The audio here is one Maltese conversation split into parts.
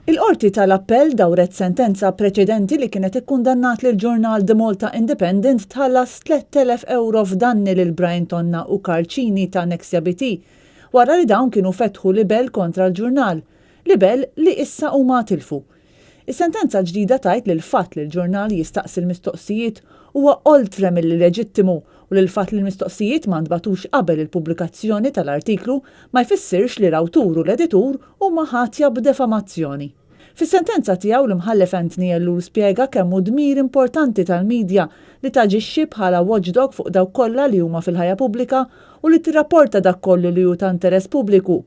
Il-Qorti tal-Appell dawret sentenza preċedenti li kienet ikkundannat lill-ġurnal The Malta Independent tħallas 3,000 ewro f'danni lil Brian Tonna u Karl Cini ta' Nexia BT wara li dawn kienu fetħu libell kontra l-ġurnal, libell li issa huma tilfu. Is-sentenza l-ġdida tgħid li l-fatt li l-ġurnal jistaqsi l-mistoqsijiet huwa oltre milli leġittimu u li l-fatt li l-mistoqsijiet ma ntbagħtux qabel il-pubblikazzjoni tal-artiklu ma jfissirx li l-awtur u l-editur huma ħatja b'defamazzjoni. Fis-sentenza tiegħu l-Imħallef Anthony Ellul spjega kemm hu dmir importanti tal-media li taġixxi bħala watchdog fuq dawk kollha li huma fil-ħajja pubblika u li tirrapporta dak kollu li hu ta' interess pubbliku.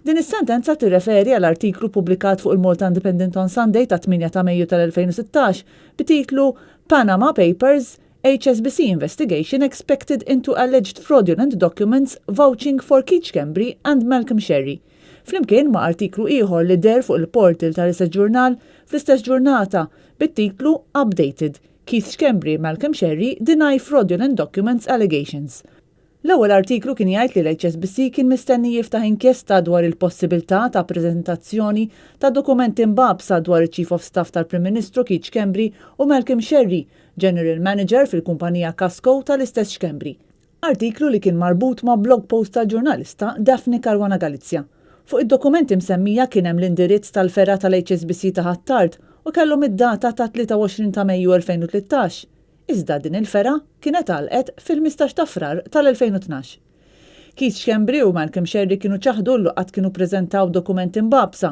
Din is-sentenza tirreferi għal artiklu ppubblikat fuq il-Malta Independent on Sunday tat-8 ta' Mejju tal-2016 bit-titlu Panama Papers, HSBC Investigation Expected into Alleged Fraudulent Documents Vouching for Keith Schembri and Malcolm Scerri flimkien ma' artiklu ieħor li deher fuq il-portal tal-istess ġurnal fl-istess ġurnata bit-titlu Updated, Keith Schembri, Malcolm Scerri Deny Fraudulent Documents Allegations. L-ewwel artiklu kien jgħid li l-HSBC kien mistenni jiftaħ inkjesta dwar il-possibilità ta' preżentazzjoni ta' dokumenti mbagħbsa dwar iċ-Chief of Staff tal-Prim Ministru Keith Schembri u Malcolm Scerri, General Manager fil-kumpanija Kasco tal-istess Schembri. Artiklu li kien marbut ma' blog post tal-ġurnalista Daphne Caruana Galizia. Fuq id-dokumenti msemmija kien hemm l-indirizz tal-fergħa tal-HSBC ta' Ħ'Attard u kellhom id-data tat-23 ta' Mejju 2013. Iżda din il-fergħa kienet għalqet fil-15 ta' Frar tal-2012. Keith Schembri u Malcolm Scerri kienu ċaħdu li qatt kienu ppreżentaw dokumenti mbagħbsa.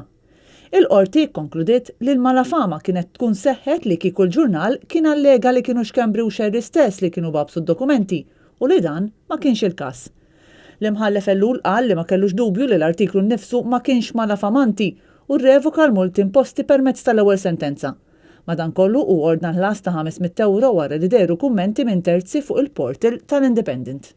Il-Qorti kkonkludiet li l-malafama kienet tkun seħħet li kieku l-ġurnal kien allega li kienu Schembri u Scerri stess li kienu bagħbsu d-dokumenti u li dan ma kienx il-każ. L-Imħallef Ellul qal li ma kellux dubju li l-artiklu nnifsu ma kienx malafamanti u rrevoka l-multi imposti permezz tal-ewwel sentenza. Madankollu hu ordna l-ħlas ta' 500 ewro wara li dehru kummenti minn terzi fuq il-portal tal-Independent.